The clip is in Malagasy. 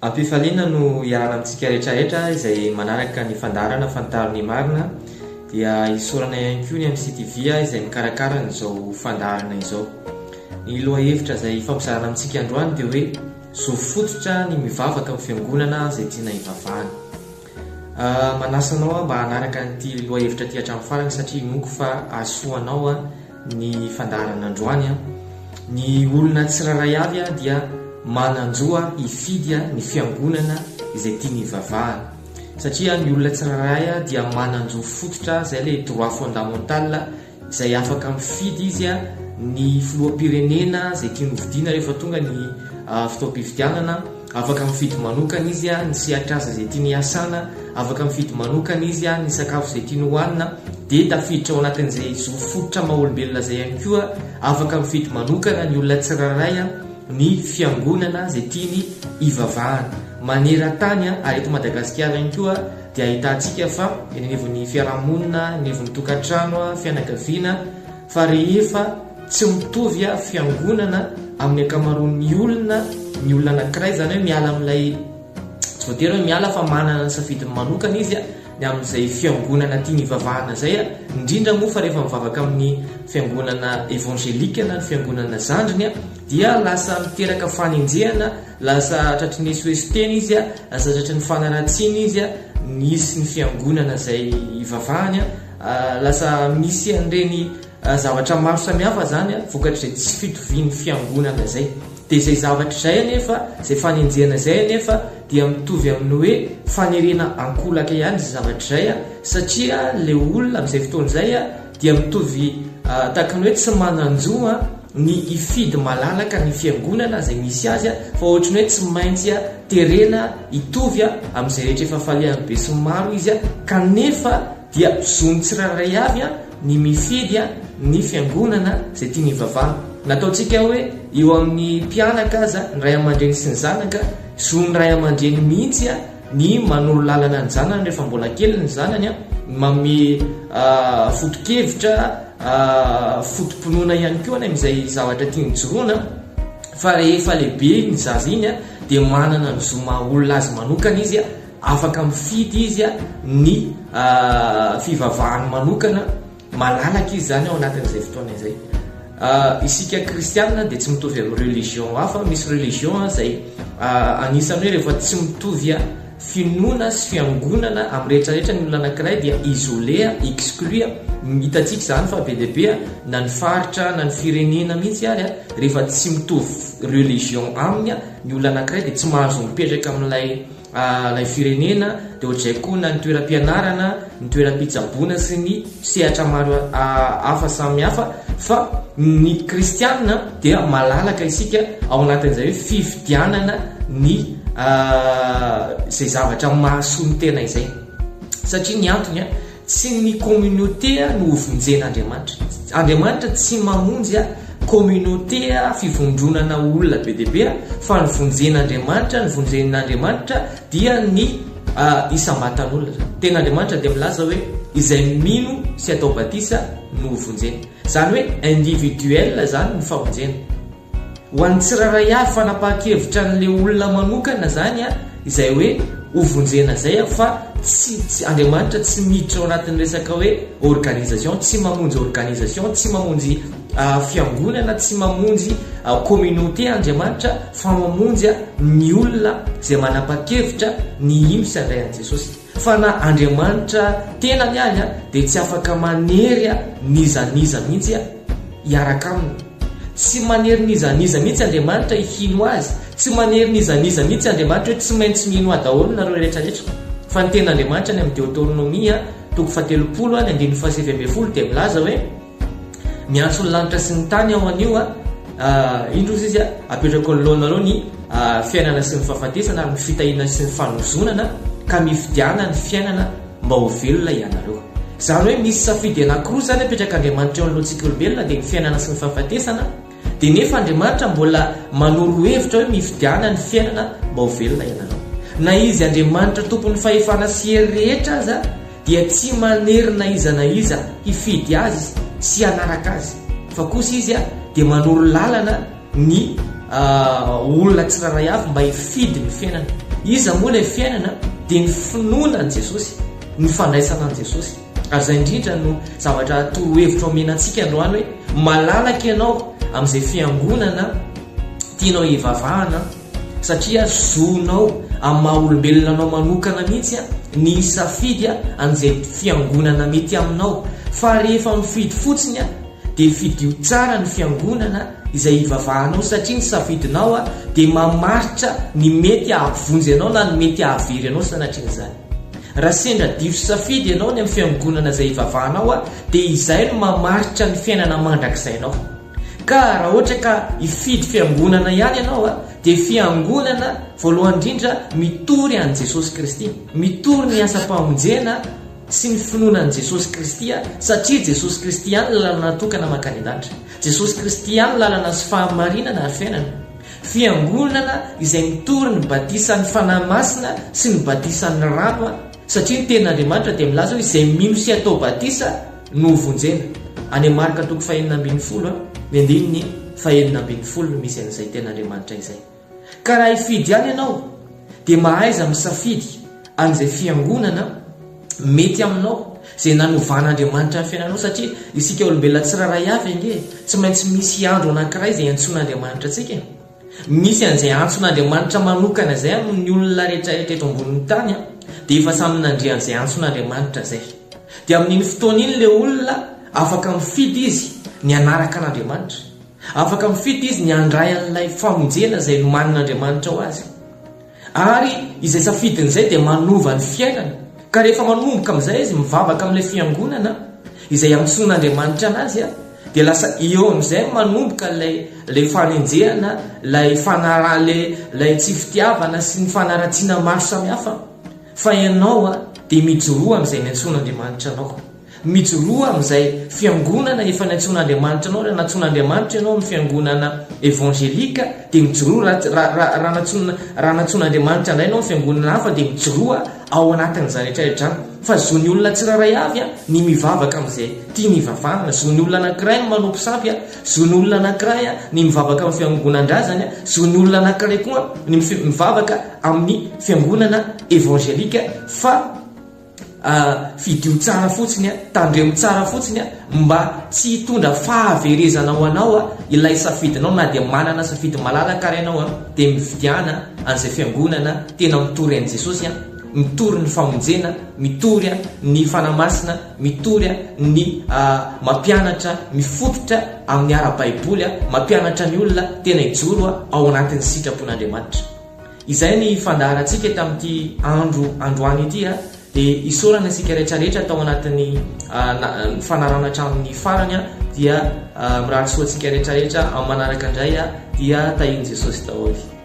Am-pifaliana no iarahana amintsika rehetrarehetra izay manaraka ny fandaharana Fantaro ny Marina dia isaorana ihany koa ny MCTV izay mikarakara an'izao fandaharana izao. Ny lohahevitra izay ifampizarana amintsika androany dia hoe zo fototra ny mivavaka amin'ny fiangonana izay tiana hivavahana. Manasa anao aho mba hanaraka an'ity lohahevitra ity hatramin'ny farany satria inoako fa hahasoa anao ny fandaharana androany. Ny olona tsirairay avy dia manan-jo hifidy ny fiangonana izay tiany hivavahana. Satria ny olona tsirairay dia manan-jo fototra, izay ilay droit fondamental, izay afaka mifidy izy ny filoham-pirenena izay tiany hofidiana rehefa tonga ny fotoam-pifidianana, afaka mifidy manokana izy ny sehatr'asa izay tiany hiasana, afaka mifidy manokana izy ny sakafo izay tiany hohanina, dia tafiditra ao anatin'izay zo fototra maha olombelona izay ihany koa, afaka mifidy manokana ny olona tsirairay ny fiangonana izay tiany hivavahana. Maneran-tany ary eto Madagasikara ihany koa dia ahitantsika fa eny anivon'ny fiarahamonina, anivon'ny tokantrano, fianakaviana, fa rehefa tsy mitovy fiangonana amin'ny ankamaroan'ny olona ny olona anankiray, izany hoe miala amin'ilay, tsy voatery hoe miala fa manana ny safidiny manokana izy ny amin'izay fiangonana tiany hivavahana izay, indrindra moa fa rehefa mivavaka amin'ny fiangonana evangelika na ny fiangonana zandriny dia lasa miteraka fanenjehana. Lasa tratry ny esoeso teny izy, lasa tratry ny fanaratsiana izy, nisy ny fiangonana izay ivavahany, lasa misy an'ireny zavatra maro samihafa izany vokatr'izay tsy fitovian'ny fiangonana izay. Dia izay zavatra izay anefa, izay fanenjehana izay anefa dia mitovy amin'ny hoe fanerena ankolaka ihany izay zavatra izay satria ilay olona amin'izay fotoana izay dia mitovy tahaka ny hoe tsy manan-jo ny hifidy malalaka ny fiangonana izay misy azy fa ohatry ny hoe tsy maintsy terena hitovy amin'izay rehetra efa falehan'ny besinimaro izy kanefa dia zon'ny tsirairay avy ny mifidy ny fiangonana izay tiany hivavahana. Nataontsika hoe eo amin'ny mpianaka aza ny ray aman-dreny sy ny zanaka, zon'ny ray aman-dreny mihitsy ny manoro lalana ny zanany rehefa mbola kely ny zanany, ny manome foto-kevitra, foto-pinoana ihany koa any amin'izay zavatra tiany hijoroana, fa rehefa lehibe ny zaza iny dia manana ny zo maha olona azy manokana izy, afaka mifidy izy ny fivavahany manokana. Malalaka izy izany ao anatin'izay fotoana izay. Isika kristianina dia tsy mitovy amin'ny religion hafa, misy religion izay anisan'ny hoe rehefa tsy mitovy finoana sy fiangonana amin'ny rehetra rehetra ny olona anankiray dia isolé, exclu, hitantsika izany fa be dia be na ny faritra na ny firenena mihitsy ary rehefa tsy mitovy religion aminy ny olona anankiray dia tsy mahazo mipetraka amin'ilay ilay firenena, dia ohatr'izay koa na ny toeram-pianarana, ny toeram-pitsaboana sy ny sehatra maro hafa samihafa, fa ny kristianina dia malalaka isika ao anatin'izay hoe fifidianana ny izay zavatra mahasoa ny tena izay, satria ny antony Tsy ny communauté no ho vonjen'Andriamanitra. Andriamanitra tsy mamonjy communauté fivondronana olona be dia be fa ny vonjen'Andriamanitra, ny vonjen'Andriamanitra dia ny isam-batan'olona. Tenin'Andriamanitra dia milaza hoe izay mino sy atao batisa no ho vonjena. Izany hoe individuel izany ny famonjena. Ho an'ny tsirairay avy fanapahan-kevitra an'ilay olona manokana izany izay hoe ho vonjena izay fa tsy tsy Andriamanitra tsy miditra ao anatin'ny resaka hoe organisation, tsy mamonjy organisation, tsy mamonjy fiangonana, tsy mamonjy communauté Andriamanitra fa mamonjy ny olona izay manapa-kevitra ny hino sy handray an'i Jesosy. Fa na Andriamanitra tenany ary dia tsy afaka manery n'iza n'iza mihitsy hiaraka aminy. Tsy manery n'iza n'iza mihitsy Andriamanitra hino Azy. Tsy manery n'iza n'iza mihitsy Andriamanitra hoe tsy maintsy mino Ahy daholo nareo rehetra rehetra. Fa ny tenin'Andriamanitra any amin'ny Deoteronomia toko fahatelopolo ny andininy fahasivy ambinifolo dia milaza hoe, Miantso ny lanitra sy ny tany aho anio a, indro ozy izy a, apetrako anoloanareo ny fiainana sy ny fahafatesana ary ny fitahiana sy ny fanozonana, ka mifidiana ny fiainana mba ho velona ianareo. Izany hoe misy safidy anankiroa izany apetrak'Andriamanitra eo anoloantsika olombelona dia ny fiainana sy ny fahafatesana, dia nefa Andriamanitra mbola manoro hevitra hoe mifidiana ny fiainana mba ho velona ianareo. Na Izy Andriamanitra tompon'ny fahefana sy hery rehetra aza dia tsy manery na iza na iza hifidy azy sy hanaraka azy, fa kosa izy dia manoro lalana ny olona tsirairay avy mba hifidy ny fiainana. Iza moa ilay fiainana? Dia ny finoana an'i Jesosy, ny fandraisana an'i Jesosy. Ary izay indrindra no zavatra torohevitra omena antsika androany hoe malalaka ianao amin'izay fiangonana tianao hivavahana satria zonao amin'ny maha olombelona anao manokana mihitsy ny hisafidy an'izay fiangonana mety aminao. Fa rehefa mifidy fotsiny dia fidio tsara ny fiangonana izay hivavahanao satria ny safidinao dia mamaritra ny mety hahavonjy anao na ny mety hahavery anao sanatrian'izany. Raha sendra diso safidy ianao ny amin'ny fiangonana izay hivavahanao dia izay no mamaritra ny fiainana mandrakizainao. Ka raha ohatra ka hifidy fiangonana ihany ianao dia fiangonana voalohany indrindra mitory an'i Jesosy Kristy, mitory ny asam-pamonjena sy ny finoana an'i Jesosy Kristy satria Jesosy Kristy ihany ny lalana tokana mankany an-danitra. Jesosy Kristy ihany ny lalana sy fahamarinana ary fiainana. Fiangonana izay mitory ny batisan'ny Fanahy Masina sy ny batisan'ny rano satria ny tenin'Andriamanitra dia milaza hoe izay mino sy atao batisa no hovonjena. Any Marka toko fahenina ambin'ny folo ny andininy fahenina ambin'ny folo no misy an'izay tenin'Andriamanitra izay. Ka raha hifidy ihany ianao dia mahaiza misafidy an'izay fiangonana mety aminao, izay nanovan'Andriamanitra ny fiainanao satria isika olombelona tsirairay avy ange tsy maintsy misy andro anankiray izay iantsoan'Andriamanitra antsika e. Misy an'izay antson'Andriamanitra manokana izay amin'ny olona rehetrarehetra eto ambonin'ny tany dia efa samy nandre an'izay antson'Andriamanitra izay. Dia amin'iny fotoana iny ilay olona afaka mifidy izy ny hanaraka an'Andriamanitra. Afaka mifidy izy ny handray an'ilay famonjena izay nomanin'Andriamanitra ho azy. Ary izay safidiny izay dia manova ny fiainany. Ka rehefa manomboka amin'izay izy mivavaka amin'ilay fiangonana izay antsoin'Andriamanitra anazy, dia lasa eo amin'izay manomboka ilay ilay fanenjehana, ilay fanara ilay ilay tsy fitiavana sy ny fanaratsiana maro samihafa. Fa ianao dia mijoroa amin'izay niantsoan'Andriamanitra anao. Mijoroa amin'izay fiangonana efa niantsoan'Andriamanitra anao, raha nantsoin'Andriamanitra ianao amin'ny fiangonana evangelika dia mijoroa, raha raha raha nantsoina raha nantsoin'Andriamanitra indray ianao amin'ny fiangonana hafa dia mijoroa ao anatin'izany rehetra rehetra izany. Fa zon'ny olona tsirairay avy ny mivavaka amin'izay tiany hivavahana, zon'ny olona anankiray ny manompo sampy, zon'ny olona anankiray ny mivavaka amin'ny fiangonan-drazany, zon'ny olona anankiray koa ny mivavaka amin'ny fiangonana evangelika fa Fidio tsara fotsiny, tandremo tsara fotsiny mba tsy hitondra fahaverezana ho anao ilay safidinao na dia manana safidy malalaka ary ianao dia mifidiana an'izay fiangonana tena mitory an'i Jesosy, mitory ny famonjena, mitory ny Fanahy Masina, mitory ny mampianatra mifototra amin'ny ara-baiboly, mampianatra ny olona tena hijoro ao anatin'ny sitrapon'Andriamanitra. Izay ny fandaharantsika tamin'ity andro androany ity a, dia isaorana isika rehetra rehetra tao anatin'ny fanarahana hatramin'ny farany a, dia mirary soa antsika rehetra rehetra amin'ny manaraka indray a, dia tahian'i Jesosy daholo.